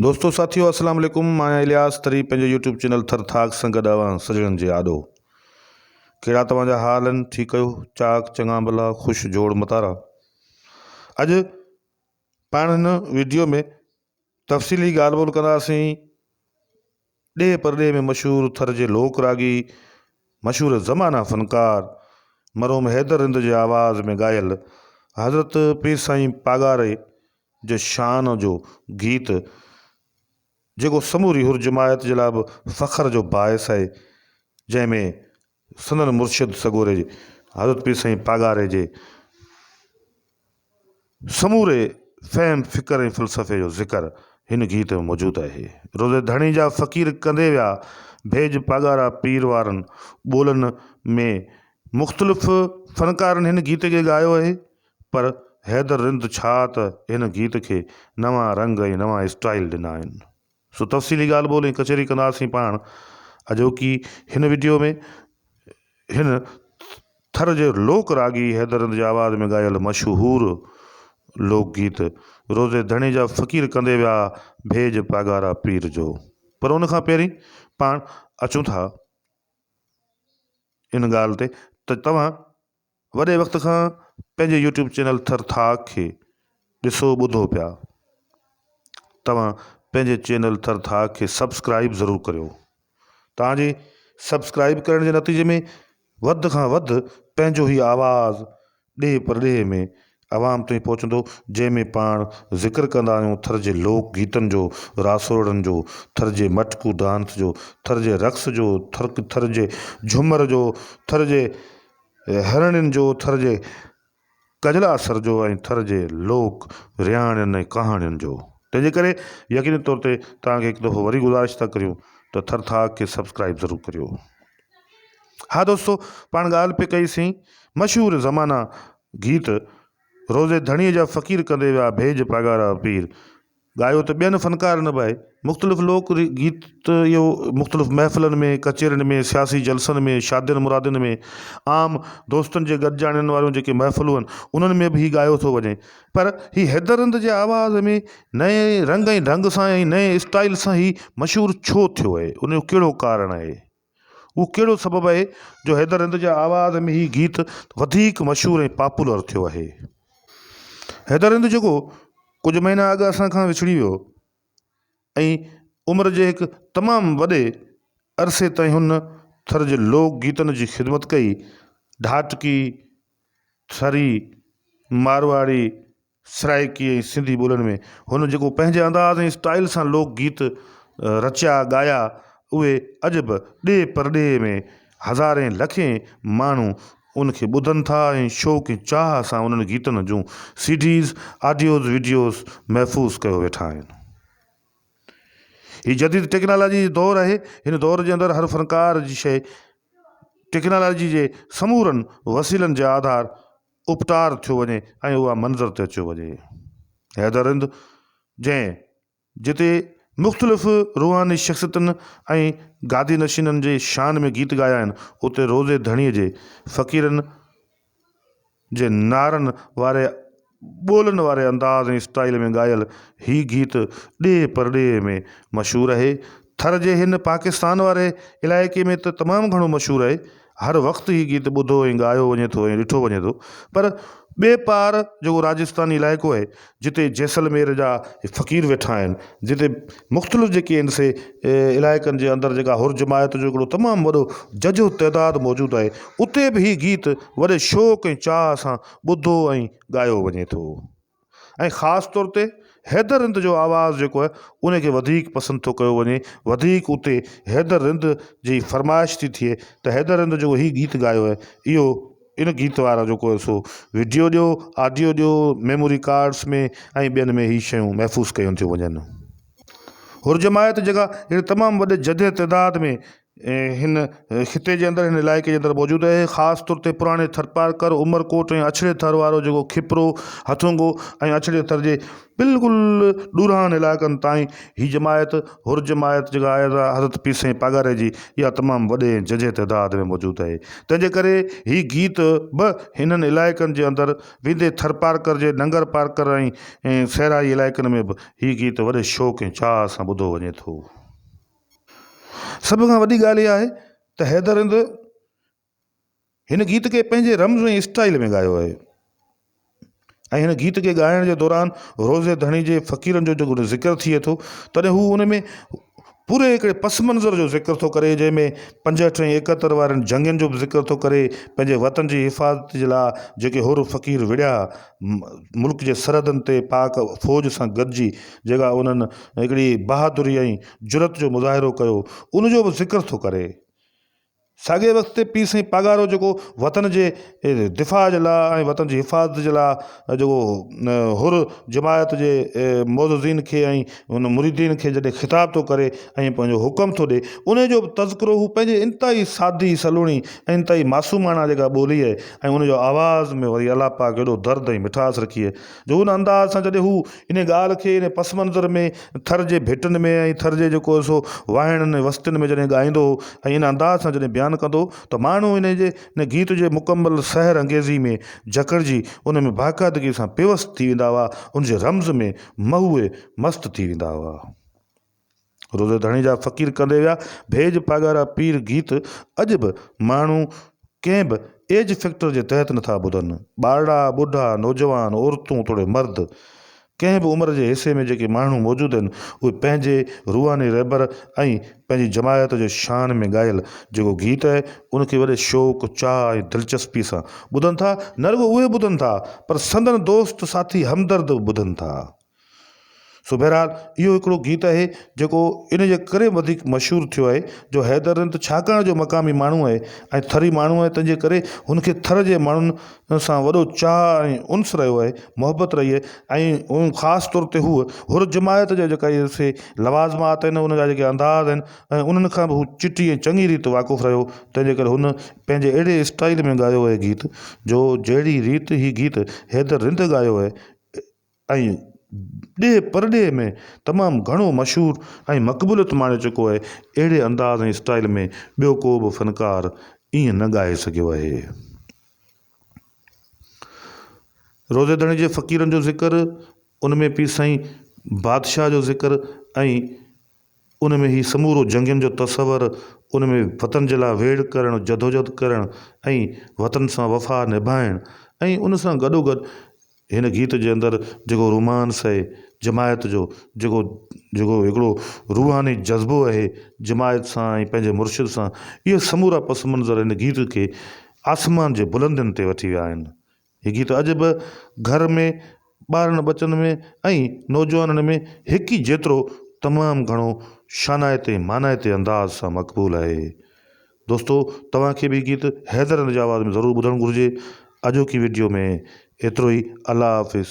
دوستو ساٿيو السلام عليڪم مان آهيان الياس ٿري پنهنجي يوٽيوب چينل ٿر ٿاڪ سان گڏ اوهان سڄڻن جي آڏو ڪهڙا توهان جا حال آهن ٺيڪ آهيو چاڪ چڱا ڀلا خوش جوڙ متارا اڄ پاڻ هن ويڊيو ۾ تفصيلي ڳالهه ٻولهه ڪنداسين ڏيهه پرڏيهه ۾ مشهور ٿر جي لوڪ راڳي، مشهور زمانه فنڪار مرحوم حيدر رند جي آواز ۾ ڳايل حضرت پير سائين پاڳاري جي شان جو گيت جيڪو سموري حر جماعت جي لاء به فخر جو باعث آهي جنهن ۾ سندن مرشد سڳوري حضرت پير سائين پاڳاري جي سموري فهم فڪر ۽ فلسفي جو ذڪر هن گيت ۾ موجود آهي. روضي ڌڻي جا فقير ڪندي ويا ڀيڄ پاڳارا پير وارن ٻولن ۾ مختلف فنڪارن هن گيت کي ڳايو آهي پر حيدر رند ڇا ته هن گيت کي نوان رنگ ۽ نوان اسٽائيل ڏنا آهن. سو تفصيلي ڳالهه ٻولهه ۽ ڪچهري ڪنداسين پاڻ اڄوڪي هن وڊيو ۾ هن ٿر جي لوڪ راڳي حيدر رند جي آواز ۾ ڳايل مشهور لوڪ گيت روضي ڌڻي جا فقير ڪندي ويا ڀيڄ پاڳارا پير جو پر ان کان پهرين پاڻ اچون ٿا ان ڳالهه تي ته توهان وڏي وقت کان پنهنجي يوٽيوب چينل ٿر ٿاڪ کي ڏسو ٻڌو پيا توهان پنهنجي چينل ٿر ٿاڪ کي سبسڪرائب ضرور ڪريو توهان جي سبسڪرائب ڪرڻ جي نتيجي ۾ وڌ کان وڌ پنهنجو هي آواز ڏيهه پرڏيهه ۾ عوام تائين پهچندو جنهن ۾ پاڻ ذڪر ڪندا آهيون ٿر جي لوڪ گيتن جو راسوڙن جو ٿر جي مٽڪو ڊانس جو ٿر جي رقص جو ٿر ٿر جي جهومر جو ٿر جي هرڻين جو، ٿر جي ڪجلا سر جو ۽ ٿر جي لوڪ رهاڻين ۽ ڪهاڻين جو. تنهن جي ڪري يقيني طور تي توهان کي هڪ دفعو وري گذارش ٿا ڪريون ته ٿر ٿاڪ کي سبسڪرائيب ضرور ڪريو. ها دوستو پاڻ ڳالهه پئي ڪئي سين مشهور زمانه گيت روضي ڌڻيء جا فقير ڪندي ويا ڀيڄ پاڳارا پير ڳايو ته ٻين فنڪارن به آهي. مختلف لوڪ گيت اهو مختلف محفلن ۾ ڪچهرين ۾ سياسي جلسن ۾ شادين مرادين ۾ عام دوستن جي گڏجاڻين واريون جيڪي محفلون آهن انهن ۾ به هي ڳايو ٿو وڃي پر هي حيدر رند جي آواز ۾ نئين رنگ ۽ ڍنگ سان ۽ نئين اسٽائيل سان هي مشهور ڇو ٿيو آهي ان جو ڪهڙو ڪارڻ آهي اهو ڪهڙو سبب آهي جو حيدر رند جي آواز ۾ هي گيت وڌيڪ مشهور ۽ پاپولر ٿيو آهي حيدر رند جيڪو ڪجهه مهينا اڳ اسان کان وڇڙي ويو ۽ عمر جي هڪ تمام وڏي عرصي تائين هن ٿر جي لوڪ گيتن جي خدمت ڪئي. ڍاٽڪي، ٿري، مارواڙي، سرائيڪي ۽ سنڌي ٻولين ۾ هن جيڪو پنهنجي انداز ۽ اسٽائيل سان لوڪ گيت رچيا، ڳايا، اهي اڄ به ڏيهه پرڏيهه ۾ هزارين لکين ماڻهو ان کي ٻڌن ٿا ۽ شوق ۽ چاهه سان انهن گيتن جون سي ڊيز، آڊيوز، وڊيوز محفوظ ڪيو ويٺا آهن. هي جديد ٽيڪنالاجي جو دور آهي، هن دور جي اندر هر فنڪار جي شيء ٽيڪنالاجي جي سمورن وسيلن جي آڌار اپٽار ٿيو وڃي ۽ اها منظر تي اچيو وڃي. حيدر رند جنهن جتي مختلف روحاني شخصيتن ۽ گادي نشينن جي شان ۾ گيت ڳايا آهن، اتي روضي ڌڻيء جي فقيرن جي نعرن واري ٻولن واري انداز ۽ اسٽائيل ۾ ڳايل هي گيت ڏيهه پرڏيهه ۾ مشهور آهي. ٿر جي هن پاڪستان واري علائقي ۾ ته تمام گهڻو مشهور آهي. هر وقت هي گيت ٻڌو ۽ ڳايو وڃي ٿو ۽ ڏٺو وڃي ٿو پر ٻئي پار جيڪو راجستاني علائقو آهي جتي جيسلمير جا فقير ويٺا آهن جتي مختلف جيڪي آهن سي علائقن جي اندر جيڪا حر جماعت جو هڪڙو تمام وڏو ججهو تعداد موجود آهي اتي به هي گيت وڏي شوق ۽ چاهه سان ٻڌو ۽ ڳايو وڃي ٿو. ۽ خاص طور تي حيدر رند جو آواز جيڪو آهي ان کي وڌيڪ پسند ٿو ڪيو وڃي وڌيڪ اتي حيدر رند جي فرمائش ٿي ٿئي ته حيدر رند جيڪو هي گيت ڳايو آهي اهو ان گيت وارا جيڪو آهي سو وڊيو ڏيو آڊيو ڏيو ميموري ڪارڊس ۾ ۽ ٻين ۾ هي شيون محفوظ ڪيون ٿيون وڃن. حر جماعت جيڪا هڪ تمام وڏي ججهي تعداد ۾ هن خطي جي اندر هن علائقي جي اندر موجود آهي خاص طور تي پراڻي ٿرپارڪر عمرڪوٽ ۽ اڇڙي ٿر وارو جيڪو کپرو هٿونگو ۽ اڇڙي ٿر جي بلڪل ڏورانهن علائقن تائين هي جماعت حر جماعت جيڪا آهي سا حضرت پير سائين پاڳاري جي اها تمام وڏي ۽ ججهي تعداد ۾ موجود آهي تنهن جي ڪري هي گيت به هنن علائقن جي اندر ويندي ٿرپارڪر جي ننگر پارڪر ۽ صحرائي علائقن ۾ به هي گيت وڏي شوق ۽ چاهه سان ٻڌو وڃي ٿو. سڀ کان وڏي ڳالهه اها آهي ته حيدر رند هن گيت کي پنهنجي رمز ۽ اسٽائيل ۾ ڳايو آهي ۽ هن گيت کي ڳائڻ جي دوران روضي ڌڻي جي فقيرن جو جيڪو ذڪر ٿئي ٿو تڏهن هو ان ۾ پوري هڪڙي پس منظر جو ذڪر ٿو ڪري جنهن ۾ 65 ۽ 71 وارن جنگين جو به ذڪر ٿو ڪري پنهنجي وطن جي حفاظت جي لاء جيڪي حر فقير وڙهيا ملڪ جي سرحدن تي پاڪ فوج سان گڏجي جيڪا انهن هڪڙي بهادري ۽ جرئت جو مظاهرو ڪيو، ان جو به ذڪر ٿو ڪري. ساڳئي وقت تي پير سائين پاڳارو جيڪو وطن جي دفاع جي لاء ۽ وطن جي حفاظت جي لاء جيڪو حر جماعت جي معززين کي ۽ ان مريدين کي جڏهن خطاب ٿو ڪري ۽ پنهنجو حڪم ٿو ڏي، ان جو به تذڪرو هو پنهنجي انتهائي سادي سلوڻي ۽ انتهائي معصوماڻا جيڪا ٻولي آهي ۽ ان جو آواز ۾ وري الله پاڪ ايڏو درد ۽ مٺاس رکي آهي جو ان انداز سان جڏهن هو ان ڳالهه کي ان پس منظر ۾ ٿر جي ڀٽن ۾ ۽ ٿر جي جيڪو سو واهڻن ۽ وستين ۾ جڏهن ڳائيندو هو ۽ ان انداز سان جڏهن بيان ڪندو هو ته ماڻهو ان جي ان گيت جي مڪمل سحر انگيزي ۾ جڪڙجي ان ۾ باقاعدگي سان پيوست ٿي ويندا هئا ان جي رمز ۾ محو مست ٿي ويندا هئا. روضي ڌڻي جا فقير ڪندي ويا ڀيڄ پاڳارا پير گيت اڄ به ماڻهو ڪنهن به ايج فيڪٽر جي تحت نٿا ٻڌن. ٻارڙا، ٻڍا، نوجوان، عورتون توڙي مرد ڪنهن به عمر جي حصي ۾ جيڪي ماڻهو موجود آهن اهي پنهنجي روحاني رهبر ۽ پنهنجي جماعت جي شان ۾ ڳايل جيڪو گيت آهي ان کي وڏي شوق، چاهه ۽ دلچسپي سان ٻڌن ٿا. نه رڳو اهي ٻڌن ٿا پر سندن دوست، ساٿي، همدرد به ٻڌن ٿا. سو بهرحال اهو هڪڙو گيت آهي جيڪو ان جي ڪري وڌيڪ مشهور ٿيو آهي جو حيدر رند ڇاڪاڻ جو مقامي ماڻهو آهي ۽ ٿري ماڻهو آهي تنهن جي ڪري هن کي ٿر جي ماڻهن سان وڏو چاهه ۽ انس رهيو آهي محبت رهي آهي ۽ خاص طور تي هو حر جماعت جا جيڪا اهي سي لوازمات آهن ان جا جيڪي انداز آهن ۽ انهن کان به هو چٽي ۽ چڱي ريت واقف رهيو تنهن جي ڪري هن پنهنجي اهڙي اسٽائيل ۾ ڳايو آهي گيت جو جهڙي ريت هي گيت حيدر رند ڳايو آهي ۽ ڏيهه پرڏيهه ۾ تمام گهڻو مشهور ۽ مقبوليت ماڻي چڪو آهي اهڙي انداز ۽ اسٽائيل ۾ ٻيو ڪو به فنڪار ائين نه ڳائي سگهيو آهي. روضي ڌڻي جي فقيرن جو ذڪر ان ۾ پير سائين بادشاهه جو ذڪر ۽ ان ۾ هي سمورو جنگين جو تصور، ان ۾ وطن جي لاء ويڙهه ڪرڻ، جدوجھد ڪرڻ ۽ وطن سان وفا نڀائڻ ۽ ان سان گڏوگڏ هن گيت جي اندر جيڪو رومانس آهي جماعت جو جيڪو جيڪو هڪڙو روحاني جذبو آهي جماعت سان ۽ پنهنجي مرشد سان اهي سمورا پس منظر هن گيت کي آسمان جي بلندين تي وٺي ويا آهن. هي گيت اڄ به گهر ۾ ٻارن ٻچن ۾ ۽ نوجوانن ۾ هڪ ئي جيترو تمام گهڻو شانائتي ۽ مانائتي انداز سان مقبول آهي. دوستو توهان کي به هي گيت حيدر علي جي آواز ۾ ضرور ٻڌڻ گهرجي. اڄوڪي وڊيو ۾ ايترو ئي الله حافظ.